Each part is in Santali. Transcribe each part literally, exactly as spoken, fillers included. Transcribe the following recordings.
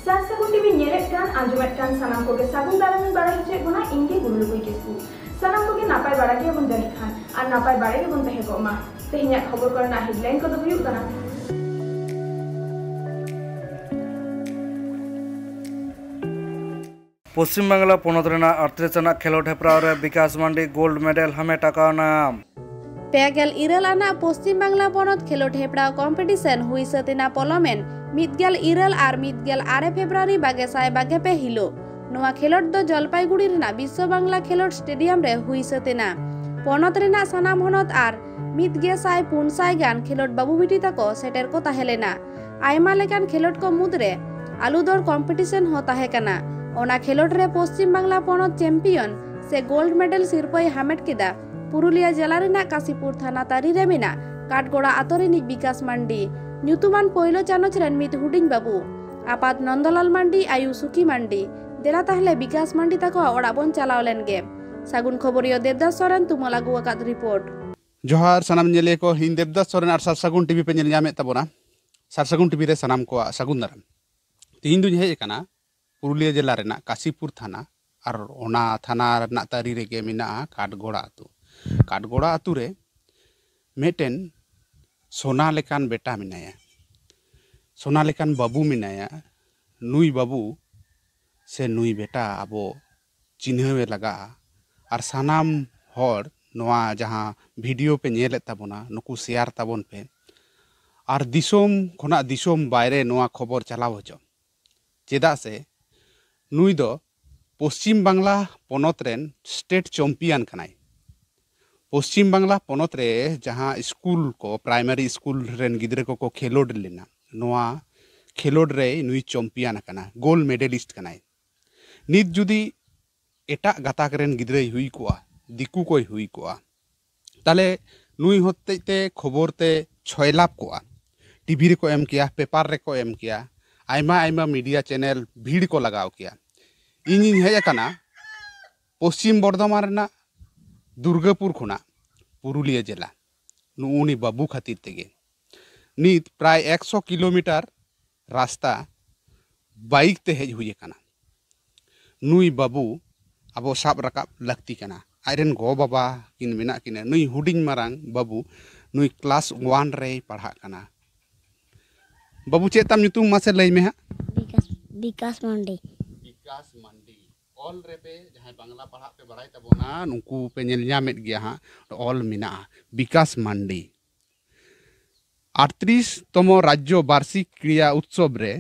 ᱥᱟᱨ ᱥᱟᱹᱜᱩᱱ ᱴᱤᱵᱷᱤ ᱧᱮᱞᱮᱫ ᱠᱟᱱ, ᱟᱸᱡᱚᱢᱮᱫ ᱠᱟᱱ ᱥᱟᱱᱟᱢ ᱠᱚᱜᱮ ᱥᱟᱹᱜᱩᱱ ᱫᱟᱨᱟᱢ ᱤᱧ ᱵᱟᱲᱟᱭ ᱦᱚᱪᱚᱭᱮᱫ ᱵᱚᱱᱟ, ᱤᱧ ᱜᱮ ᱜᱩᱨᱩᱞᱩ ᱠᱩᱭ ᱠᱤᱥᱠᱩ᱾ ᱥᱟᱱᱟᱢ ᱠᱚᱜᱮ ᱱᱟᱯᱟᱭ ᱵᱟᱲᱟ ᱜᱮᱭᱟᱵᱚᱱ ᱡᱟᱹᱱᱤᱡ ᱠᱷᱟᱱ, ᱟᱨ ᱱᱟᱯᱟᱭ ᱵᱟᱲᱟ ᱜᱮᱵᱚᱱ ᱛᱟᱦᱮᱸ ᱠᱚᱜ ᱢᱟ᱾ ᱛᱮᱦᱮᱧᱟᱜ ᱠᱷᱚᱵᱚᱨ ᱠᱚᱨᱮᱱᱟᱜ headline ᱠᱚᱫᱚ ᱦᱩᱭᱩᱜ ᱠᱟᱱᱟ᱾ ᱯᱚᱥᱪᱤᱢ ᱵᱟᱝᱞᱟ ᱯᱚᱱᱚᱛ ᱨᱮᱱᱟᱜ ᱟᱴᱛᱨᱤᱥ ᱟᱱᱟᱜ ᱠᱷᱮᱞᱳᱰ ᱦᱮᱯᱨᱟᱣ ᱨᱮ ᱵᱤᱠᱟᱥ ᱢᱟᱱᱰᱤ ᱜᱳᱞᱰ ᱢᱮᱰᱮᱞ ᱦᱟᱢᱮᱴ ᱟᱠᱟᱣᱱᱟ᱾ ᱯᱮ ᱜᱮᱞ ᱤᱨᱟᱹᱞ ᱟᱱᱟᱜ ᱯᱚᱥᱪᱤᱢ ᱵᱟᱝᱞᱟ ᱯᱚᱱᱚᱛ ᱠᱷᱮᱞᱳᱰ ᱦᱮᱯᱨᱟᱣ ᱠᱚᱢᱯᱤᱴᱤᱥᱚᱱ ᱦᱩᱭ ᱥᱟᱹᱛ ᱮᱱᱟ ᱯᱚᱞᱚᱢᱮᱱ ᱢᱤᱫ ᱜᱮᱞ ᱤᱨᱟᱹᱞ ᱟᱨ ᱢᱤᱫ ᱜᱮᱞ ᱟᱨᱮ ᱯᱷᱮᱵᱨᱩᱣᱟᱨᱤ ᱵᱟᱜᱮ ᱥᱟᱭ ᱵᱟᱜᱮ ᱯᱮ ᱦᱤᱞᱳᱜ᱾ ᱱᱚᱣᱟ ᱠᱷᱮᱞᱳᱰ ᱫᱚ ᱡᱚᱞᱯᱟᱭᱜᱩᱲᱤ ᱨᱮᱱᱟᱜ ᱵᱤᱥᱥᱚ ᱵᱟᱝᱞᱟ ᱠᱷᱮᱞᱳᱰ ᱥᱴᱮᱰᱤᱭᱟᱢ ᱨᱮ ᱦᱩᱭ ᱥᱟᱹᱛ ᱮᱱᱟ᱾ ᱯᱚᱱᱚᱛ ᱨᱮᱱᱟᱜ ᱥᱟᱱᱟᱢ ᱦᱚᱱᱚᱛ ᱟᱨ ᱢᱤᱫ ᱜᱮᱥᱟᱭ ᱯᱩᱱ ᱥᱟᱭ ᱜᱟᱱ ᱠᱷᱮᱞᱳᱰ ᱵᱟᱹᱵᱩ ᱵᱤᱴᱤ ᱛᱟᱠᱚ ᱥᱮᱴᱮᱨ ᱠᱚ ᱛᱟᱦᱮᱸ ᱞᱮᱱᱟ᱾ ᱟᱭᱢᱟ ᱞᱮᱠᱟᱱ ᱠᱷᱮᱞᱳᱰ ᱠᱚ ᱢᱩᱫᱽᱨᱮ ᱟᱞᱩ ᱫᱚᱨ ᱠᱚᱢᱯᱤᱴᱤᱥᱚᱱ ᱦᱚᱸ ᱛᱟᱦᱮᱸ ᱠᱟᱱᱟ᱾ ᱚᱱᱟ ᱠᱷᱮᱞᱳᱰ ᱨᱮ ᱯᱚᱥᱪᱤᱢ ᱵᱟᱝᱞᱟ ᱯᱚᱱᱚᱛ ᱪᱮᱢᱯᱤᱭᱚᱱ ᱥᱮ ᱜᱳᱞᱰ ᱢᱮᱰᱮᱞ ᱥᱤᱨᱯᱟᱹᱭ ᱦᱟᱢᱮᱴ ᱠᱮᱫᱟ ᱯᱩᱨᱩᱞᱤᱭᱟᱹ ᱡᱮᱞᱟ ᱨᱮᱱᱟᱜ ᱠᱟᱥᱤᱯᱩᱨ ᱛᱷᱟᱱᱟ ᱛᱟᱹᱨᱤ ᱨᱮ ᱢᱮᱱᱟᱜ ᱠᱟᱴᱜᱚᱲᱟ ᱟᱛᱳ ᱨᱤᱱᱤᱡ ᱵᱤᱠᱟᱥ ᱢᱟᱱᱰᱤ ᱧᱩᱛᱩᱢᱟᱱ ᱯᱳᱭᱞᱳ ᱪᱟᱱᱚᱪ ᱨᱮᱱ ᱢᱤᱫ ᱦᱩᱰᱤᱧ ᱵᱟᱹᱵᱩ᱾ ᱟᱯᱟᱛ ᱱᱚᱱᱫᱚᱞᱟᱞ ᱢᱟᱱᱰᱤ, ᱟᱭᱩ ᱥᱩᱠᱷᱤ ᱢᱟᱱᱰᱤ᱾ ᱫᱮᱞᱟ ᱛᱟᱦᱞᱮ ᱵᱤᱠᱟᱥ ᱢᱟᱱᱰᱤ ᱛᱟᱠᱚᱣᱟᱜ ᱚᱲᱟᱜ ᱵᱚᱱ ᱪᱟᱞᱟᱣ ᱞᱮᱱ ᱜᱮ᱾ ᱥᱟᱹᱜᱩᱱ ᱠᱷᱚᱵᱚᱨᱤᱭᱟᱹ ᱫᱮᱵᱫᱟᱥ ᱥᱚᱨᱮᱱ ᱛᱩᱢᱟᱹᱞ ᱟᱹᱜᱩ ᱟᱠᱟᱫ ᱨᱤᱯᱳᱨᱴ᱾ ᱡᱚᱦᱟᱨ ᱥᱟᱱᱟᱢ ᱧᱮᱞᱤᱭᱟᱹ ᱠᱚ, ᱤᱧ ᱫᱮᱵᱫᱟᱥ ᱥᱚᱨᱮᱱ ᱟᱨ ᱥᱟᱨ ᱥᱟᱹᱜᱩᱱ ᱴᱤᱵᱷᱤ ᱯᱮ ᱧᱮᱞ ᱧᱟᱢᱮᱫ ᱛᱟᱵᱚᱱᱟ᱾ ᱥᱟᱨ ᱥᱟᱹᱜᱩᱱ ᱴᱤᱵᱷᱤ ᱨᱮ ᱥᱟᱱᱟᱢ ᱠᱚᱣᱟᱜ ᱥᱟᱹᱜᱩᱱ ᱫᱟᱨᱟᱢ᱾ ᱛᱮᱦᱮᱧ ᱫᱩᱧ ᱦᱮᱡ ᱟᱠᱟᱱᱟ ᱯᱩᱨᱩᱞᱤᱭᱟᱹ ᱡᱮᱞᱟ ᱨᱮᱱᱟᱜ ᱠᱟᱥᱤᱯᱩᱨ ᱛᱷᱟᱱᱟ, ᱟᱨ ᱚᱱᱟ ᱛᱷᱟᱱᱟ ᱨᱮᱱᱟᱜ ᱛᱟᱹᱨᱤ ᱨᱮᱜᱮ ᱢᱮᱱᱟᱜᱼᱟ ᱠᱟᱴᱜᱚᱲᱟ ᱟᱹᱛᱩ᱾ ᱠᱟᱴᱜᱚᱲᱟ ᱟᱹᱛᱩ ᱨᱮ ᱢᱤᱫᱴᱮᱱ ᱥᱳᱱᱟ ᱞᱮᱠᱟᱱ ᱵᱮᱴᱟ ᱢᱮᱱᱟᱭᱟ, ᱥᱳᱱᱟ ᱞᱮᱠᱟᱱ ᱵᱟᱹᱵᱩ ᱢᱮᱱᱟᱭᱟ᱾ ᱱᱩᱭ ᱵᱟᱹᱵᱩ ᱥᱮ ᱱᱩᱭ ᱵᱮᱴᱟ ᱟᱵᱚ ᱪᱤᱱᱦᱟᱹᱣᱮ ᱞᱟᱜᱟᱜᱼᱟ᱾ ᱟᱨ ᱥᱟᱱᱟᱢ ᱦᱚᱲ ᱱᱚᱣᱟ ᱡᱟᱦᱟᱸ ᱵᱷᱤᱰᱤᱭᱳ ᱯᱮ ᱧᱮᱞᱮᱫ ᱛᱟᱵᱚᱱᱟ, ᱱᱩᱠᱩ ᱥᱮᱭᱟᱨ ᱛᱟᱵᱚᱱ ᱯᱮ᱾ ᱟᱨ ᱫᱤᱥᱚᱢ ᱠᱷᱚᱱᱟᱜ ᱫᱤᱥᱚᱢ ᱵᱟᱭᱨᱮ ᱱᱚᱣᱟ ᱠᱷᱚᱵᱚᱨ ᱪᱟᱞᱟᱣ ᱦᱚᱪᱚ, ᱪᱮᱫᱟᱜ ᱥᱮ ᱱᱩᱭ ᱫᱚ ᱯᱚᱥᱪᱤᱢ ᱵᱟᱝᱞᱟ ᱯᱚᱱᱚᱛ ᱨᱮᱱ ᱥᱴᱮᱴ ᱪᱚᱢᱯᱤᱭᱟᱱ ᱠᱟᱱᱟᱭ᱾ ᱯᱚᱥᱪᱤᱢ ᱵᱟᱝᱞᱟ ᱯᱚᱱᱚᱛ ᱨᱮ ᱡᱟᱦᱟᱸ ᱥᱠᱩᱞ ᱠᱚ, ᱯᱨᱟᱭᱢᱟᱨᱤ ᱥᱠᱩᱞ ᱨᱮᱱ ᱜᱤᱫᱽᱨᱟᱹ ᱠᱚᱠᱚ ᱠᱷᱮᱞᱳᱰ ᱞᱮᱱᱟ, ᱱᱚᱣᱟ ᱠᱷᱮᱞᱳᱰ ᱨᱮ ᱱᱩᱭ ᱪᱚᱢᱯᱤᱭᱟᱱ ᱟᱠᱟᱱᱟ, ᱜᱳᱞᱰ ᱢᱮᱰᱮᱞᱤᱥᱴ ᱠᱟᱱᱟᱭ᱾ ᱱᱤᱛ ᱡᱩᱫᱤ ᱮᱴᱟᱜ ᱜᱟᱛᱟᱠ ᱨᱮᱱ ᱜᱤᱫᱽᱨᱟᱹᱭ ᱦᱩᱭ ᱠᱚᱜᱼᱟ, ᱫᱤᱠᱩ ᱠᱚᱭ ᱦᱩᱭ ᱠᱚᱜᱼᱟ, ᱛᱟᱦᱞᱮ ᱱᱩᱭ ᱦᱚᱛᱮᱡ ᱛᱮ ᱠᱷᱚᱵᱚᱨ ᱛᱮ ᱪᱷᱚᱭ ᱞᱟᱵᱷ ᱠᱚᱜᱼᱟ᱾ ᱴᱤᱵᱷᱤ ᱨᱮᱠᱚ ᱮᱢ ᱠᱮᱭᱟ, ᱯᱮᱯᱟᱨ ᱨᱮᱠᱚ ᱮᱢ ᱠᱮᱭᱟ, ᱟᱭᱢᱟ ᱟᱭᱢᱟ ᱢᱤᱰᱤᱭᱟ ᱪᱮᱱᱮᱞ ᱵᱷᱤᱲ ᱠᱚ ᱞᱟᱜᱟᱣ ᱠᱮᱭᱟ᱾ ᱤᱧᱤᱧ ᱦᱮᱡ ᱟᱠᱟᱱᱟ ᱯᱚᱥᱪᱤᱢ ᱵᱚᱨᱫᱷᱚᱢᱟᱱ ᱨᱮᱱᱟᱜ ᱫᱩᱨᱜᱟᱯᱩᱨ ᱠᱷᱚᱱᱟᱜ ᱯᱩᱨᱩᱞᱤᱭᱟᱹ ᱡᱮᱞᱟ, ᱱᱩᱜᱼᱩᱱᱤ ᱵᱟᱹᱵᱩ ᱠᱷᱟᱹᱛᱤᱨ ᱛᱮᱜᱮ᱾ ᱱᱤᱛ ᱯᱨᱟᱭ ᱮᱠᱥᱚ ᱠᱤᱞᱳᱢᱤᱴᱟᱨ ᱨᱟᱥᱛᱟ ᱵᱟᱭᱤᱠ ᱛᱮ ᱦᱮᱡ ᱦᱩᱭ ᱟᱠᱟᱱᱟ᱾ ᱱᱩᱭ ᱵᱟᱹᱵᱩ ᱟᱵᱚ ᱥᱟᱵ ᱨᱟᱠᱟᱵ ᱞᱟᱹᱠᱛᱤ ᱠᱟᱱᱟ᱾ ᱟᱡᱨᱮᱱ ᱜᱚ ᱵᱟᱵᱟ ᱠᱤᱱ ᱢᱮᱱᱟᱜ ᱠᱤᱱᱟ᱾ ᱱᱩᱭ ᱦᱩᱰᱤᱧ ᱢᱟᱨᱟᱝ ᱵᱟᱹᱵᱩ, ᱱᱩᱭ ᱠᱞᱟᱥ ᱳᱣᱟᱱ ᱨᱮᱭ ᱯᱟᱲᱦᱟᱜ ᱠᱟᱱᱟ᱾ ᱵᱟᱹᱵᱩ, ᱪᱮᱫ ᱛᱟᱢ ᱧᱩᱛᱩᱢ? ᱢᱟᱥᱮ ᱞᱟᱹᱭ ᱢᱮ ᱦᱟᱸᱜ᱾ ᱵᱤᱠᱟᱥ, ᱵᱤᱠᱟᱥ ᱢᱟᱱᱰᱤ᱾ ᱵᱤᱠᱟᱥ ᱢᱟᱱᱰᱤ᱾ ᱚᱞ ᱨᱮᱯᱮ, ᱡᱟᱦᱟᱸᱭ ᱵᱟᱝᱞᱟ ᱯᱟᱲᱦᱟᱜ ᱯᱮ ᱵᱟᱲᱟᱭ ᱛᱟᱵᱚᱱᱟ, ᱱᱩᱠᱩ ᱯᱮ ᱧᱮᱞ ᱧᱟᱢᱮᱫ ᱜᱮᱭᱟ ᱦᱟᱸᱜ, ᱚᱞ ᱢᱮᱱᱟᱜᱼᱟ, ᱵᱤᱠᱟᱥ ᱢᱟᱱᱰᱤ᱾ ᱟᱴᱛᱨᱤᱥ ᱛᱚᱢᱚ ᱨᱟᱡᱽᱡᱚ ᱵᱟᱨᱥᱤᱠ ᱠᱨᱤᱲᱟ ᱩᱛᱥᱚᱵ ᱨᱮ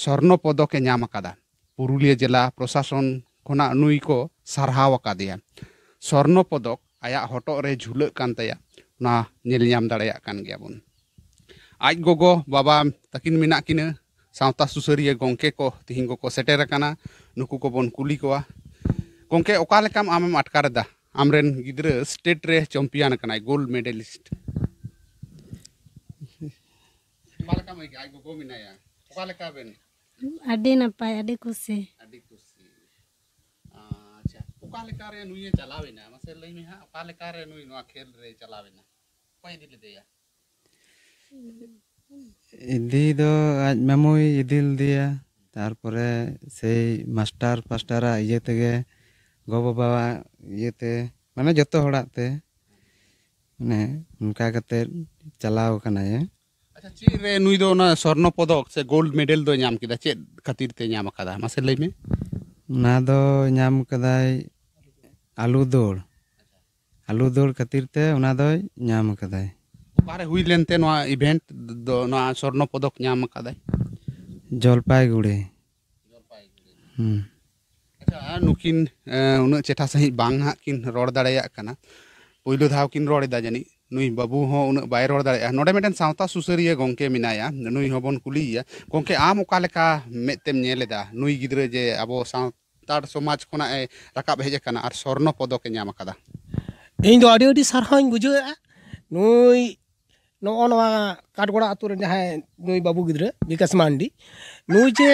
ᱥᱚᱨᱱᱚ ᱯᱚᱫᱚᱠ ᱮ ᱧᱟᱢ ᱟᱠᱟᱫᱟ᱾ ᱯᱩᱨᱩᱞᱤᱭᱟᱹ ᱡᱮᱞᱟ ᱯᱨᱚᱥᱟᱥᱚᱱ ᱠᱷᱚᱱᱟᱜ ᱱᱩᱭ ᱠᱚ ᱥᱟᱨᱦᱟᱣ ᱟᱠᱟᱫᱮᱭᱟ᱾ ᱥᱚᱨᱱᱚ ᱯᱚᱫᱚᱠ ᱟᱭᱟᱜ ᱦᱚᱴᱚᱜ ᱨᱮ ᱡᱷᱩᱞᱟᱹᱜ ᱠᱟᱱ ᱛᱟᱭᱟ, ᱚᱱᱟ ᱧᱮᱞ ᱧᱟᱢ ᱫᱟᱲᱮᱭᱟᱜ ᱠᱟᱱ ᱜᱮᱭᱟ ᱵᱚᱱ᱾ ᱟᱡ ᱜᱚᱜᱚ ᱵᱟᱵᱟ ᱛᱟᱹᱠᱤᱱ ᱢᱮᱱᱟᱜ ᱠᱤᱱᱟᱹ, ᱥᱟᱶᱛᱟ ᱥᱩᱥᱟᱹᱨᱤᱭᱟᱹ ᱜᱚᱢᱠᱮ ᱠᱚ ᱛᱤᱦᱤᱧ ᱠᱚᱠᱚ ᱥᱮᱴᱮᱨ ᱟᱠᱟᱱᱟ, ᱱᱩᱠᱩ ᱠᱚᱵᱚᱱ ᱠᱩᱞᱤ ᱠᱚᱣᱟ᱾ ᱜᱚᱢᱠᱮ, ᱚᱠᱟ ᱞᱮᱠᱟᱢ ᱟᱢᱮᱢ ᱟᱴᱠᱟᱨ ᱮᱫᱟ? ᱟᱢᱨᱮᱱ ᱜᱤᱫᱽᱨᱟᱹ ᱥᱴᱮᱴ ᱨᱮ ᱪᱚᱢᱯᱤᱭᱟᱱ ᱟᱠᱟᱱᱟᱭ, ᱜᱳᱞᱰ ᱢᱮᱰᱮᱞᱤᱥᱴ᱾ ᱚᱠᱟ ᱞᱮᱠᱟᱢ ᱟᱹᱭᱠᱟᱹᱣᱟ? ᱟᱡ ᱜᱚᱜᱚ ᱢᱮᱱᱟᱭᱟ, ᱚᱠᱟ ᱞᱮᱠᱟ ᱵᱮᱱ? ᱟᱹᱰᱤ ᱱᱟᱯᱟᱭ, ᱟᱹᱰᱤ ᱠᱩᱥᱤ᱾ ᱟᱹᱰᱤ ᱠᱩᱥᱤ᱾ ᱟᱪᱪᱷᱟ, ᱚᱠᱟ ᱞᱮᱠᱟ ᱨᱮ ᱱᱩᱭᱮ ᱪᱟᱞᱟᱣ ᱮᱱᱟ? ᱢᱟᱥᱮ ᱞᱟᱹᱭ ᱢᱮ ᱦᱟᱸᱜ, ᱚᱠᱟ ᱞᱮᱠᱟ ᱨᱮ ᱱᱩᱭ ᱱᱚᱣᱟ ᱠᱷᱮᱞ ᱨᱮ ᱪᱟᱞᱟᱣ ᱮᱱᱟ? ᱚᱠᱚᱭ ᱤᱫᱤ ᱞᱮᱫᱮᱭᱟ? ᱤᱫᱤ ᱫᱚ ᱟᱡ ᱢᱟᱢᱩᱭ ᱤᱫᱤ ᱞᱮᱫᱮᱭᱟ᱾ ᱛᱟᱨᱯᱚᱨᱮ ᱥᱮᱭ ᱢᱟᱥᱴᱟᱨ ᱯᱟᱥᱴᱟᱨᱟᱜ ᱤᱭᱟᱹ ᱛᱮᱜᱮ, ᱜᱚ-ᱵᱟᱵᱟᱣᱟᱜ ᱤᱭᱟᱹᱛᱮ, ᱢᱟᱱᱮ ᱡᱚᱛᱚ ᱦᱚᱲᱟᱜ ᱛᱮ, ᱢᱟᱱᱮ ᱚᱱᱠᱟ ᱠᱟᱛᱮᱫ ᱪᱟᱞᱟᱣ ᱠᱟᱱᱟᱭ᱾ ᱟᱪᱪᱷᱟ, ᱪᱮᱫ ᱨᱮ ᱱᱩᱭ ᱫᱚ ᱚᱱᱟ ᱥᱚᱨᱱᱚ ᱯᱚᱫᱚᱠ ᱥᱮ ᱜᱳᱞᱰ ᱢᱮᱰᱮᱞ ᱫᱚᱭ ᱧᱟᱢ ᱠᱮᱫᱟ? ᱪᱮᱫ ᱠᱷᱟᱹᱛᱤᱨ ᱛᱮ ᱧᱟᱢ ᱟᱠᱟᱫᱟ? ᱢᱟᱥᱮ ᱞᱟᱹᱭ ᱢᱮ᱾ ᱚᱱᱟ ᱫᱚ ᱧᱟᱢ ᱠᱟᱫᱟᱭ ᱟᱞᱩ ᱫᱟᱹᱲ᱾ ᱟᱞᱩ ᱫᱟᱹᱲ ᱠᱷᱟᱹᱛᱤᱨ ᱛᱮ ᱚᱱᱟ ᱫᱚᱭ ᱧᱟᱢ ᱠᱟᱫᱟᱭ᱾ ᱚᱠᱟᱨᱮ ᱦᱩᱭ ᱞᱮᱱᱛᱮ ᱱᱚᱣᱟ ᱤᱵᱷᱮᱱᱴ ᱫᱚ, ᱱᱚᱣᱟ ᱥᱚᱨᱱᱚ ᱯᱚᱫᱚᱠ ᱧᱟᱢ ᱟᱠᱟᱫᱟᱭ? ᱡᱚᱞᱯᱟᱭᱜᱩᱲᱤ᱾ ᱦᱩᱸ᱾ ᱟᱪᱪᱷᱟ, ᱱᱩᱠᱤᱱ, ᱮ, ᱩᱱᱟᱹᱜ ᱪᱮᱴᱷᱟ ᱥᱟᱺᱦᱤᱡ ᱵᱟᱝ ᱦᱟᱸᱜ ᱠᱤᱱ ᱨᱚᱲ ᱫᱟᱲᱮᱭᱟᱜ ᱠᱟᱱᱟ᱾ ᱯᱳᱭᱞᱳ ᱫᱷᱟᱣ ᱠᱤᱱ ᱨᱚᱲ ᱮᱫᱟ ᱡᱟᱹᱱᱤᱡ᱾ ᱱᱩᱭ ᱵᱟᱹᱵᱩ ᱦᱚᱸ ᱩᱱᱟᱹᱜ ᱵᱟᱭ ᱨᱚᱲ ᱫᱟᱲᱮᱭᱟᱜᱼᱟ᱾ ᱱᱚᱰᱮ ᱢᱤᱫᱴᱮᱱ ᱥᱟᱶᱛᱟ ᱥᱩᱥᱟᱹᱨᱤᱭᱟᱹ ᱜᱚᱢᱠᱮ ᱢᱮᱱᱟᱭᱟ, ᱱᱩᱭ ᱦᱚᱸᱵᱚᱱ ᱠᱩᱞᱤᱭᱮᱭᱟ᱾ ᱜᱚᱢᱠᱮ, ᱟᱢ ᱚᱠᱟ ᱞᱮᱠᱟ ᱢᱮᱫ ᱛᱮᱢ ᱧᱮᱞ ᱮᱫᱟ ᱱᱩᱭ ᱜᱤᱫᱽᱨᱟᱹ ᱡᱮ ᱟᱵᱚ ᱥᱟᱶ ᱥᱟᱱᱛᱟᱲ ᱥᱚᱢᱟᱡᱽ ᱠᱷᱚᱱᱟᱜ ᱮ ᱨᱟᱠᱟᱵ ᱦᱮᱡ ᱟᱠᱟᱱᱟ ᱟᱨ ᱥᱚᱨᱱᱚ ᱯᱚᱫᱚᱠ ᱮ ᱧᱟᱢ ᱟᱠᱟᱫᱟ? ᱤᱧ ᱫᱚ ᱟᱹᱰᱤ ᱟᱹᱰᱤ ᱥᱟᱨᱦᱟᱣ ᱤᱧ ᱵᱩᱡᱷᱟᱹᱣᱮᱫᱼᱟ᱾ ᱱᱩᱭ ᱱᱚᱜᱼᱚ ᱱᱚᱣᱟ ᱠᱟᱴᱜᱚᱲᱟ ᱟᱛᱳ ᱨᱮᱱ ᱡᱟᱦᱟᱸᱭ ᱱᱩᱭ ᱵᱟᱹᱵᱩ ᱜᱤᱫᱽᱨᱟᱹ ᱵᱤᱠᱟᱥ ᱢᱟᱱᱰᱤ, ᱱᱩᱭ ᱡᱮ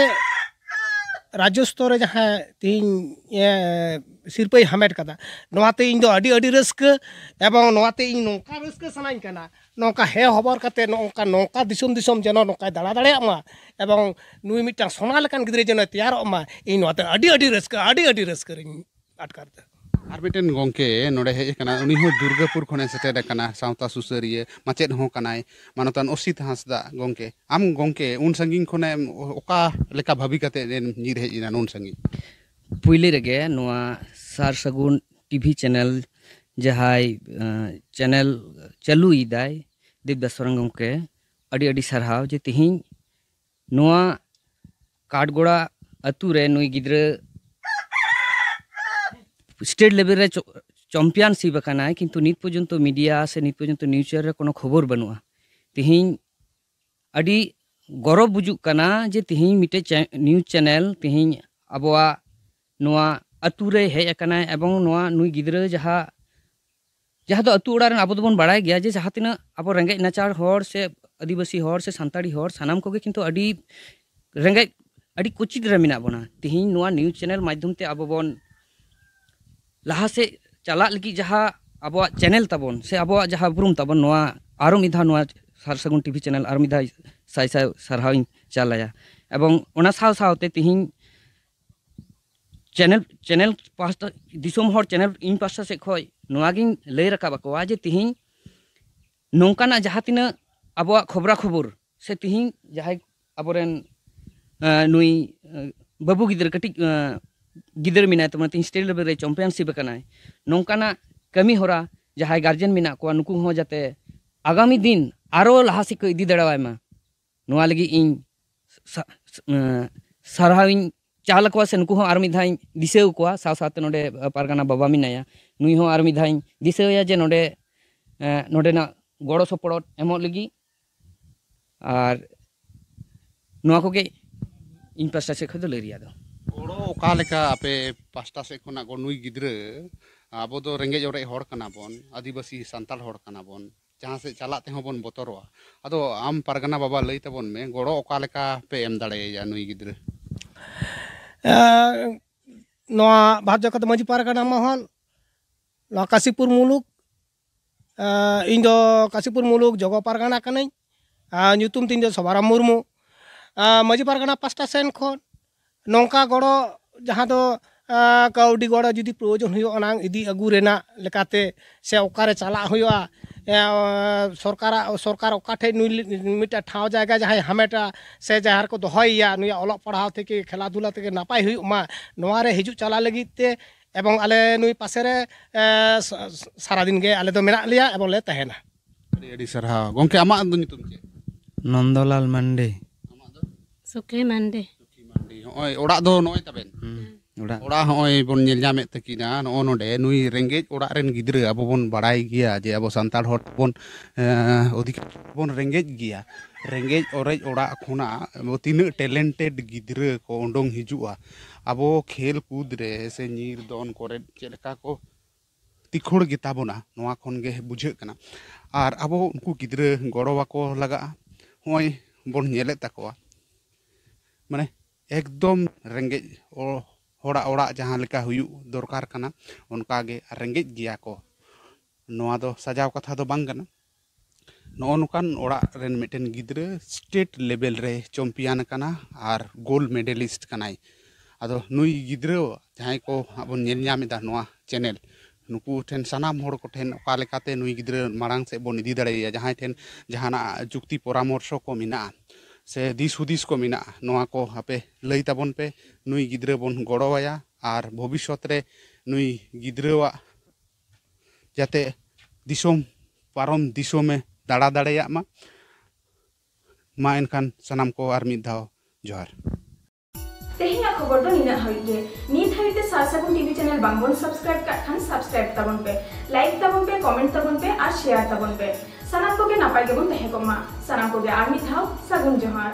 ᱨᱟᱡᱽᱡᱚ ᱥᱛᱚᱨ ᱨᱮ ᱡᱟᱦᱟᱸ ᱛᱮᱦᱮᱧ ᱮ, ᱥᱤᱨᱯᱟᱹᱭ ᱦᱟᱢᱮᱴ ᱠᱟᱫᱟ, ᱱᱚᱣᱟᱛᱮ ᱤᱧ ᱫᱚ ᱟᱹᱰᱤ ᱟᱹᱰᱤ ᱨᱟᱹᱥᱠᱟᱹ᱾ ᱮᱵᱚᱝ ᱱᱚᱣᱟᱛᱮ ᱤᱧ ᱱᱚᱝᱠᱟ ᱨᱟᱹᱥᱠᱟᱹ ᱥᱟᱱᱟᱧ ᱠᱟᱱᱟ, ᱱᱚᱝᱠᱟ ᱦᱮᱸ ᱦᱚᱵᱚᱨ ᱠᱟᱛᱮ ᱱᱚᱝᱠᱟ ᱱᱚᱝᱠᱟ ᱫᱤᱥᱚᱢ ᱫᱤᱥᱚᱢ ᱡᱮᱱᱚ ᱱᱚᱝᱠᱟᱭ ᱫᱟᱬᱟ ᱫᱟᱲᱮᱭᱟᱜ ᱢᱟ, ᱮᱵᱚᱝ ᱱᱩᱭ ᱢᱤᱫᱴᱟᱝ ᱥᱚᱱᱟ ᱞᱮᱠᱟᱱ ᱜᱤᱫᱽᱨᱟᱹ ᱡᱮᱱᱚᱭ ᱛᱮᱭᱟᱨᱚᱜ ᱢᱟ, ᱤᱧ ᱱᱚᱣᱟᱛᱮ ᱟᱹᱰᱤ ᱟᱹᱰᱤ ᱨᱟᱹᱥᱠᱟᱹ, ᱟᱹᱰᱤ ᱟᱹᱰᱤ ᱨᱟᱹᱥᱠᱟᱹ ᱨᱤᱧ ᱟᱴᱠᱟᱨ ᱫᱟ᱾ ᱟᱨ ᱢᱤᱫᱴᱮᱱ ᱜᱚᱝᱠᱮ ᱱᱚᱰᱮ ᱦᱮᱡ ᱟᱠᱟᱱᱟ, ᱩᱱᱤ ᱦᱚᱸ ᱫᱩᱨᱜᱟᱹᱯᱩᱨ ᱠᱷᱚᱱᱮ ᱥᱮᱴᱮᱨ ᱟᱠᱟᱱᱟ, ᱥᱟᱶᱛᱟ ᱥᱩᱥᱟᱹᱨᱤᱭᱟᱹ, ᱢᱟᱪᱮᱫ ᱦᱚᱸ ᱠᱟᱱᱟᱭ, ᱢᱟᱱᱚᱛᱟᱱ ᱚᱥᱤᱛ ᱦᱟᱸᱥᱫᱟ ᱜᱚᱝᱠᱮ᱾ ᱟᱢ ᱜᱚᱝᱠᱮ ᱩᱱ ᱥᱟᱺᱜᱤᱧ ᱠᱷᱚᱱᱮᱢ ᱚᱠᱟ ᱞᱮᱠᱟ ᱵᱷᱟᱹᱵᱤ ᱠᱟᱛᱮ ᱮᱢ ᱧᱤᱨ ᱦᱮᱡ ᱮᱱᱟ ᱱᱩᱱ ᱥᱟᱺᱜᱤᱧ? ᱯᱩᱭᱞᱩ ᱨᱮᱜᱮ ᱱᱚᱣᱟ ᱥᱟᱨ ᱥᱟᱹᱜᱩᱱ ᱴᱤᱵᱷᱤ ᱪᱮᱱᱮᱞ, ᱡᱟᱦᱟᱸᱭ ᱪᱮᱱᱮᱞ ᱪᱟᱹᱞᱩᱭᱮᱫᱟᱭ ᱫᱮᱵᱽᱫᱟᱥ ᱥᱚᱨᱮᱱ ᱜᱚᱢᱠᱮ, ᱟᱹᱰᱤ ᱟᱹᱰᱤ ᱥᱟᱨᱦᱟᱣ ᱡᱮ ᱛᱤᱦᱤᱧ ᱱᱚᱣᱟ ᱠᱟᱴᱜᱚᱲᱟ ᱟᱹᱛᱩ ᱨᱮ ᱱᱩᱭ ᱜᱤᱫᱽᱨᱟᱹ ᱥᱴᱮᱴ ᱞᱮᱵᱮᱞ ᱨᱮ ᱪᱚᱢᱯᱤᱭᱟᱱᱥᱤᱯ ᱟᱠᱟᱱᱟᱭ, ᱠᱤᱱᱛᱩ ᱱᱤᱛ ᱯᱚᱨᱡᱚᱱᱛᱚ ᱢᱤᱰᱤᱭᱟ ᱥᱮ ᱱᱤᱛ ᱯᱚᱨᱡᱚᱱᱛᱚ ᱱᱤᱭᱩᱡᱽ ᱪᱮᱱᱮᱞ ᱨᱮ ᱠᱳᱱᱳ ᱠᱷᱚᱵᱚᱨ ᱵᱟᱹᱱᱩᱜᱼᱟ᱾ ᱛᱤᱦᱤᱧ ᱟᱹᱰᱤ ᱜᱚᱨᱚᱵᱽ ᱵᱩᱡᱩᱜ ᱠᱟᱱᱟ ᱡᱮ ᱛᱤᱦᱤᱧ ᱢᱤᱫᱴᱮᱡ ᱪᱮ-, ᱱᱤᱭᱩᱡᱽ ᱪᱮᱱᱮᱞ ᱛᱤᱦᱤᱧ ᱟᱵᱚᱣᱟᱜ ᱱᱚᱣᱟ ᱟᱹᱛᱩ ᱨᱮ ᱦᱮᱡ ᱟᱠᱟᱱᱟᱭ, ᱮᱵᱚᱝ ᱱᱚᱣᱟ ᱱᱩᱭ ᱜᱤᱫᱽᱨᱟᱹ ᱡᱟᱦᱟᱸ, ᱡᱟᱦᱟᱸ ᱫᱚ ᱟᱹᱛᱩ ᱚᱲᱟᱜ ᱨᱮᱱ ᱟᱵᱚ ᱫᱚᱵᱚᱱ ᱵᱟᱲᱟᱭ ᱜᱮᱭᱟ ᱡᱮ ᱡᱟᱦᱟᱸ ᱛᱤᱱᱟᱹᱜ ᱟᱵᱚ ᱨᱮᱸᱜᱮᱡ ᱱᱟᱪᱟᱨ ᱦᱚᱲ ᱥᱮ ᱟᱹᱫᱤᱵᱟᱹᱥᱤ ᱦᱚᱲ ᱥᱮ ᱥᱟᱱᱛᱟᱲᱤ ᱦᱚᱲ, ᱥᱟᱱᱟᱢ ᱠᱚᱜᱮ ᱠᱤᱱᱛᱩ ᱟᱹᱰᱤ ᱨᱮᱸᱜᱮᱡ, ᱟᱹᱰᱤ ᱠᱩᱪᱤᱛ ᱨᱮ ᱢᱮᱱᱟᱜ ᱵᱚᱱᱟ᱾ ᱛᱤᱦᱤᱧ ᱱᱚᱣᱟ ᱱᱤᱭᱩᱡᱽ ᱪᱮᱱᱮᱞ ᱢᱟᱫᱽᱫᱷᱚᱢ ᱛᱮ ᱟᱵᱚ ᱵᱚᱱ ᱞᱟᱦᱟ ᱥᱮᱫ ᱪᱟᱞᱟᱜ ᱞᱟᱹᱜᱤᱫ ᱡᱟᱦᱟᱸ ᱟᱵᱚᱣᱟᱜ ᱪᱮᱱᱮᱞ ᱛᱟᱵᱚᱱ ᱥᱮ ᱟᱵᱚᱣᱟᱜ ᱡᱟᱦᱟᱸ ᱩᱯᱨᱩᱢ ᱛᱟᱵᱚᱱ, ᱱᱚᱣᱟ ᱟᱨᱚ ᱢᱤᱫ ᱫᱷᱟᱣ ᱱᱚᱣᱟ ᱥᱟᱨ ᱥᱟᱹᱜᱩᱱ ᱴᱤᱵᱷᱤ ᱪᱮᱱᱮᱞ ᱟᱨᱚ ᱢᱤᱫ ᱫᱷᱟᱣ ᱥᱟᱭ ᱥᱟᱭ ᱥᱟᱨᱦᱟᱣ ᱤᱧ ᱪᱟᱞ ᱟᱭᱟ᱾ ᱮᱵᱚᱝ ᱚᱱᱟ ᱥᱟᱶ ᱥᱟᱶᱛᱮ ᱛᱤᱦᱤᱧ ᱪᱮᱱᱮᱞ, ᱪᱮᱱᱮᱞ ᱯᱟᱦᱴᱟ, ᱫᱤᱥᱚᱢ ᱦᱚᱲ ᱪᱮᱱᱮᱞ ᱤᱧ ᱯᱟᱦᱴᱟ ᱥᱮᱫ ᱠᱷᱚᱱ ᱱᱚᱣᱟᱜᱤᱧ ᱞᱟᱹᱭ ᱨᱟᱠᱟᱵ ᱟᱠᱚᱣᱟ ᱡᱮ ᱛᱤᱦᱤᱧ ᱱᱚᱝᱠᱟᱱᱟᱜ ᱡᱟᱦᱟᱸ ᱛᱤᱱᱟᱹᱜ ᱟᱵᱚᱣᱟᱜ ᱠᱷᱚᱵᱽᱨᱟ ᱠᱷᱚᱵᱚᱨ ᱥᱮ ᱛᱤᱦᱤᱧ ᱡᱟᱦᱟᱸᱭ ᱟᱵᱚᱨᱮᱱ, ᱮᱸ, ᱱᱩᱭ, ᱮᱸ, ᱵᱟᱹᱵᱩ ᱜᱤᱫᱽᱨᱟᱹ, ᱠᱟᱹᱴᱤᱡ, ᱮᱸ, ᱜᱤᱫᱽᱨᱟᱹ ᱢᱮᱱᱟᱭ ᱛᱟᱵᱚᱱᱟ, ᱛᱤᱦᱤᱧ ᱥᱴᱮᱴ ᱞᱮᱵᱮᱞ ᱨᱮ ᱪᱟᱢᱯᱤᱭᱟᱱᱥᱤᱯ ᱟᱠᱟᱱᱟᱭ, ᱱᱚᱝᱠᱟᱱᱟᱜ ᱠᱟᱹᱢᱤ ᱦᱚᱨᱟ ᱡᱟᱦᱟᱸᱭ ᱜᱟᱨᱡᱮᱱ ᱢᱮᱱᱟᱜ ᱠᱚᱣᱟ ᱱᱩᱠᱩ ᱦᱚᱸ ᱡᱟᱛᱮ ᱟᱜᱟᱢᱤ ᱫᱤᱱ ᱟᱨᱚ ᱞᱟᱦᱟ ᱥᱮᱫ ᱠᱚ ᱤᱫᱤ ᱫᱟᱲᱮᱣᱟᱭ ᱢᱟ, ᱱᱚᱣᱟ ᱞᱟᱹᱜᱤᱫ ᱤᱧ ᱥᱟ-, ᱮᱸ, ᱥᱟᱨᱦᱟᱣᱤᱧ ᱪᱟᱞ ᱟᱠᱚᱣᱟ ᱥᱮ ᱱᱩᱠᱩ ᱦᱚᱸ ᱟᱨ ᱢᱤᱫ ᱫᱷᱟᱣ ᱤᱧ ᱫᱤᱥᱟᱹ ᱟᱠᱚᱣᱟ᱾ ᱥᱟᱶ ᱥᱟᱶᱛᱮ ᱱᱚᱰᱮ ᱯᱟᱨᱜᱟᱱᱟ ᱵᱟᱵᱟ ᱢᱮᱱᱟᱭᱟ, ᱱᱩᱭ ᱦᱚᱸ ᱟᱨ ᱢᱤᱫ ᱫᱷᱟᱣ ᱤᱧ ᱫᱤᱥᱟᱹᱣᱟᱭᱟ ᱡᱮ ᱱᱚᱰᱮ, ᱮᱸ, ᱱᱚᱰᱮᱱᱟᱜ ᱜᱚᱲᱚ ᱥᱚᱯᱚᱦᱚᱫ ᱮᱢᱚᱜ ᱞᱟᱹᱜᱤᱫ᱾ ᱟᱨ ᱱᱚᱣᱟ ᱠᱚᱜᱮ ᱤᱧ ᱯᱟᱥᱴᱟ ᱥᱮᱫ ᱠᱷᱚᱱ ᱫᱚ ᱞᱟᱹᱭ ᱨᱮᱭᱟᱜ ᱫᱚ᱾ ᱜᱚᱲᱚ ᱚᱠᱟ ᱞᱮᱠᱟ ᱟᱯᱮ ᱯᱟᱥᱴᱟ ᱥᱮᱫ ᱠᱷᱚᱱᱟᱜ ᱜᱚ-, ᱱᱩᱭ ᱜᱤᱫᱽᱨᱟᱹ, ᱟᱵᱚ ᱫᱚ ᱨᱮᱸᱜᱮᱡ ᱚᱨᱮᱡ ᱦᱚᱲ ᱠᱟᱱᱟ ᱵᱚᱱ, ᱟᱹᱫᱤᱵᱟᱹᱥᱤ ᱥᱟᱱᱛᱟᱲ ᱦᱚᱲ ᱠᱟᱱᱟ ᱵᱚᱱ, ᱡᱟᱦᱟᱸ ᱥᱮᱫ ᱪᱟᱞᱟᱜ ᱛᱮᱦᱚᱸ ᱵᱚᱱ ᱵᱚᱛᱚᱨᱚᱜᱼᱟ᱾ ᱟᱫᱚ ᱟᱢ ᱯᱟᱨᱜᱟᱱᱟ ᱵᱟᱵᱟ ᱞᱟᱹᱭ ᱛᱟᱵᱚᱱ ᱢᱮ, ᱜᱚᱲᱚ ᱚᱠᱟ ᱞᱮᱠᱟ ᱯᱮ ᱮᱢ ᱫᱟᱲᱮᱭᱟᱭᱟ ᱱᱩᱭ ᱜᱤᱫᱽᱨᱟᱹ? ᱱᱚᱣᱟ ᱵᱷᱟᱨᱚᱛ ᱡᱟᱠᱟᱛ ᱢᱟᱹᱡᱷᱤ ᱯᱟᱨᱜᱟᱱᱟ ᱢᱚᱦᱚᱞ, ᱱᱚᱣᱟ ᱠᱟᱥᱤᱯᱩᱨ ᱢᱩᱞᱩᱠ, ᱤᱧ ᱫᱚ ᱠᱟᱥᱤᱯᱩᱨ ᱢᱩᱞᱩᱠ ᱡᱚᱜᱚ ᱯᱟᱨᱜᱟᱱᱟ ᱠᱟᱹᱱᱟᱹᱧ᱾ ᱧᱩᱛᱩᱢ ᱛᱤᱧ ᱫᱚ ᱥᱚᱵᱟᱨᱟᱢ ᱢᱩᱨᱢᱩ᱾ ᱢᱟᱹᱡᱷᱤ ᱯᱟᱨᱜᱟᱱᱟ ᱯᱟᱥᱴᱟ ᱥᱮᱱ ᱠᱷᱚᱱ ᱱᱚᱝᱠᱟ ᱜᱚᱲᱚ, ᱡᱟᱦᱟᱸ ᱫᱚ ᱠᱟᱹᱣᱰᱤ ᱜᱚᱲᱚ ᱡᱩᱫᱤ ᱯᱨᱚᱭᱳᱡᱚᱱ ᱦᱩᱭᱩᱜᱼᱟ, ᱚᱱᱟ ᱤᱫᱤ ᱟᱹᱜᱩ ᱨᱮᱱᱟᱜ ᱞᱮᱠᱟᱛᱮ, ᱥᱮ ᱚᱠᱟᱨᱮ ᱪᱟᱞᱟᱜ ᱦᱩᱭᱩᱜᱼᱟ, ᱥᱚᱨᱠᱟᱨᱟᱜ, ᱥᱚᱨᱠᱟᱨ ᱚᱠᱟ ᱴᱷᱮᱡ ᱱᱩᱭ ᱢᱤᱫᱴᱟᱝ ᱴᱷᱟᱶ ᱡᱟᱭᱜᱟ ᱡᱟᱦᱟᱸᱭ ᱦᱟᱢᱮᱴᱟ, ᱥᱮ ᱡᱟᱦᱟᱸ ᱨᱮᱠᱚ ᱫᱚᱦᱚᱭᱮᱭᱟ, ᱱᱩᱭᱟᱜ ᱚᱞᱚᱜ ᱯᱟᱲᱦᱟᱣ ᱛᱷᱮᱠᱮ ᱠᱷᱮᱞᱟ ᱫᱷᱩᱞᱟ ᱛᱷᱮᱠᱮ ᱱᱟᱯᱟᱭ ᱦᱩᱭᱩᱜ ᱢᱟ, ᱱᱚᱣᱟ ᱨᱮ ᱦᱤᱡᱩᱜ ᱪᱟᱞᱟᱜ ᱞᱟᱹᱜᱤᱫ ᱛᱮ᱾ ᱮᱵᱚᱝ ᱟᱞᱮ ᱱᱩᱭ ᱯᱟᱥᱮ ᱨᱮ ᱥᱟᱨᱟᱫᱤᱱ ᱜᱮ ᱟᱞᱮ ᱫᱚ ᱢᱮᱱᱟᱜ ᱞᱮᱭᱟ ᱮᱵᱚᱝ ᱞᱮ ᱛᱟᱦᱮᱱᱟ᱾ ᱟᱹᱰᱤ ᱟᱹᱰᱤ ᱥᱟᱨᱦᱟᱣ᱾ ᱜᱚᱢᱠᱮ, ᱟᱢᱟᱜ ᱫᱚ ᱧᱩᱛᱩᱢ ᱪᱮᱫ? ᱱᱚᱱᱫᱚᱞᱟᱞ ᱢᱟᱱᱰᱤ᱾ ᱟᱢᱟᱜ ᱫᱚ? ᱥᱩᱠᱷᱤ ᱢᱟᱱᱰᱤ᱾ ᱥᱩᱠᱷᱤ ᱢᱟᱱᱰᱤ᱾ ᱦᱚᱸᱜᱼᱚᱭ ᱚᱲᱟᱜ ᱫᱚ ᱱᱚᱜᱼᱚᱭ ᱛᱟᱵᱮᱱ? ᱦᱩᱸ, ᱚᱲᱟᱜ᱾ ᱚᱲᱟᱜ ᱦᱚᱸᱜᱼᱚᱭ ᱵᱚᱱ ᱧᱮᱞ ᱧᱟᱢᱮᱫ ᱛᱟᱹᱠᱤᱱᱟ, ᱱᱚᱜᱼᱚ ᱱᱚᱰᱮ ᱱᱩᱭ ᱨᱮᱸᱜᱮᱡ ᱚᱲᱟᱜ ᱨᱮᱱ ᱜᱤᱫᱽᱨᱟᱹ᱾ ᱟᱵᱚ ᱵᱚᱱ ᱵᱟᱲᱟᱭ ᱜᱮᱭᱟ ᱡᱮ ᱟᱵᱚ ᱥᱟᱱᱛᱟᱲ ᱦᱚᱲ ᱵᱚᱱ, ᱮᱸ, ᱚᱫᱷᱤᱠᱟᱨ ᱵᱚᱱ ᱨᱮᱸᱜᱮᱡ ᱜᱮᱭᱟ᱾ ᱨᱮᱸᱜᱮᱡ ᱚᱨᱮᱡ ᱚᱲᱟᱜ ᱠᱷᱚᱱᱟᱜ ᱛᱤᱱᱟᱹᱜ ᱴᱮᱞᱮᱱᱴᱮᱰ ᱜᱤᱫᱽᱨᱟᱹ ᱠᱚ ᱩᱰᱩᱝ ᱦᱤᱡᱩᱜᱼᱟ᱾ ᱟᱵᱚ ᱠᱷᱮᱞ ᱠᱩᱫᱽ ᱨᱮ ᱥᱮ ᱧᱤᱨ ᱫᱚᱱ ᱠᱚᱨᱮ ᱪᱮᱫ ᱞᱮᱠᱟ ᱠᱚ ᱛᱤᱠᱷᱚᱲ ᱜᱮᱛᱟ ᱵᱚᱱᱟ, ᱱᱚᱣᱟ ᱠᱷᱚᱱ ᱜᱮ ᱵᱩᱡᱷᱟᱹᱜ ᱠᱟᱱᱟ᱾ ᱟᱨ ᱟᱵᱚ ᱩᱱᱠᱩ ᱜᱤᱫᱽᱨᱟᱹ ᱜᱚᱲᱚ ᱟᱠᱚ ᱞᱟᱜᱟᱜᱼᱟ᱾ ᱦᱚᱸᱜᱼᱚᱭ ᱵᱚᱱ ᱧᱮᱞᱮᱫ ᱛᱟᱠᱚᱣᱟ, ᱢᱟᱱᱮ, ᱮᱠᱫᱚᱢ ᱨᱮᱸᱜᱮᱡ ᱚ-, ᱦᱚᱲᱟᱜ ᱚᱲᱟᱜ ᱡᱟᱦᱟᱸ ᱞᱮᱠᱟ ᱦᱩᱭᱩᱜ ᱫᱚᱨᱠᱟᱨ ᱠᱟᱱᱟ, ᱚᱱᱠᱟ ᱜᱮ ᱨᱮᱸᱜᱮᱡ ᱜᱮᱭᱟ ᱠᱚ᱾ ᱱᱚᱣᱟ ᱫᱚ ᱥᱟᱡᱟᱣ ᱠᱟᱛᱷᱟ ᱫᱚ ᱵᱟᱝ ᱠᱟᱱᱟ᱾ ᱱᱚᱜᱼᱚ ᱱᱚᱝᱠᱟᱱ ᱚᱲᱟᱜ ᱨᱮᱱ ᱢᱤᱫᱴᱮᱱ ᱜᱤᱫᱽᱨᱟᱹ ᱥᱴᱮᱴ ᱞᱮᱵᱮᱞ ᱨᱮ ᱪᱚᱢᱯᱤᱭᱟᱱ ᱟᱠᱟᱱᱟ ᱟᱨ ᱜᱳᱞᱰ ᱢᱮᱰᱮᱞᱤᱥᱴ ᱠᱟᱱᱟᱭ᱾ ᱟᱫᱚ ᱱᱩᱭ ᱜᱤᱫᱽᱨᱟᱹ ᱡᱟᱦᱟᱸᱭ ᱠᱚ ᱟᱵᱚᱱ ᱧᱮᱞ ᱧᱟᱢ ᱮᱫᱟ ᱱᱚᱣᱟ ᱪᱮᱱᱮᱞ, ᱱᱩᱠᱩ ᱴᱷᱮᱱ, ᱥᱟᱱᱟᱢ ᱦᱚᱲ ᱠᱚᱴᱷᱮᱱ ᱚᱠᱟ ᱞᱮᱠᱟᱛᱮ ᱱᱩᱭ ᱜᱤᱫᱽᱨᱟᱹ ᱢᱟᱲᱟᱝ ᱥᱮᱫ ᱵᱚᱱ ᱤᱫᱤ ᱫᱟᱲᱮᱭᱟᱭᱟ, ᱡᱟᱦᱟᱸᱭ ᱴᱷᱮᱱ ᱡᱟᱦᱟᱱᱟᱜ ᱡᱩᱠᱛᱤ ᱯᱚᱨᱟᱢᱚᱨᱥᱚ ᱠᱚ ᱢᱮᱱᱟᱜᱼᱟ ᱥᱮ ᱫᱤᱥ ᱦᱩᱫᱤᱥ ᱠᱚ ᱢᱮᱱᱟᱜᱼᱟ, ᱱᱚᱣᱟ ᱠᱚ ᱟᱯᱮ ᱞᱟᱹᱭ ᱛᱟᱵᱚᱱ ᱯᱮ᱾ ᱱᱩᱭ ᱜᱤᱫᱽᱨᱟᱹ ᱵᱚᱱ ᱜᱚᱲᱚᱣᱟᱭᱟ ᱟᱨ ᱵᱷᱚᱵᱤᱥᱥᱚᱛ ᱨᱮ ᱱᱩᱭ ᱜᱤᱫᱽᱨᱟᱹᱣᱟᱜ ᱡᱟᱛᱮ ᱫᱤᱥᱚᱢ ᱯᱟᱨᱚᱢ ᱫᱤᱥᱚᱢᱮ ᱫᱟᱬᱟ ᱫᱟᱲᱮᱭᱟᱜ ᱢᱟ᱾ ᱢᱟ ᱮᱱᱠᱷᱟᱱ ᱥᱟᱱᱟᱢ ᱠᱚ ᱟᱨ ᱢᱤᱫ ᱫᱷᱟᱣ ᱡᱚᱦᱟᱨ᱾ ᱛᱮᱦᱮᱧᱟᱜ ᱠᱷᱚᱵᱚᱨ ᱫᱚ ᱱᱤᱱᱟᱹᱜ ᱦᱟᱹᱵᱤᱡ ᱜᱮ᱾ ᱱᱤᱛ ᱦᱟᱹᱵᱤᱡ ᱛᱮ ᱥᱟᱨ ᱥᱟᱹᱜᱩᱱ ᱴᱤᱵᱷᱤ ᱪᱮᱱᱮᱞ ᱵᱟᱝᱵᱚᱱ ᱥᱟᱵᱥᱠᱨᱟᱭᱤᱵ ᱠᱟᱜ ᱠᱷᱟᱱ ᱥᱟᱵᱥᱠᱨᱟᱭᱤᱵ ᱛᱟᱵᱚᱱ ᱯᱮ, ᱞᱟᱭᱤᱠ ᱛᱟᱵᱚᱱ ᱯᱮ, ᱠᱚᱢᱮᱱᱴ ᱛᱟᱵᱚᱱ ᱯᱮ ᱟᱨ ᱥᱮᱭᱟᱨ ᱛᱟᱵᱚᱱ ᱯᱮ᱾ ᱥᱟᱱᱟᱢ ᱠᱚᱜᱮ ᱱᱟᱯᱟᱭ ᱜᱮᱵᱚᱱ ᱛᱟᱦᱮᱸ ᱠᱚᱜ ᱢᱟ᱾ ᱥᱟᱱᱟᱢ ᱠᱚᱜᱮ ᱟᱨ ᱢᱤᱫ ᱫᱷᱟᱣ ᱥᱟᱹᱜᱩᱱ ᱡᱚᱦᱟᱨ᱾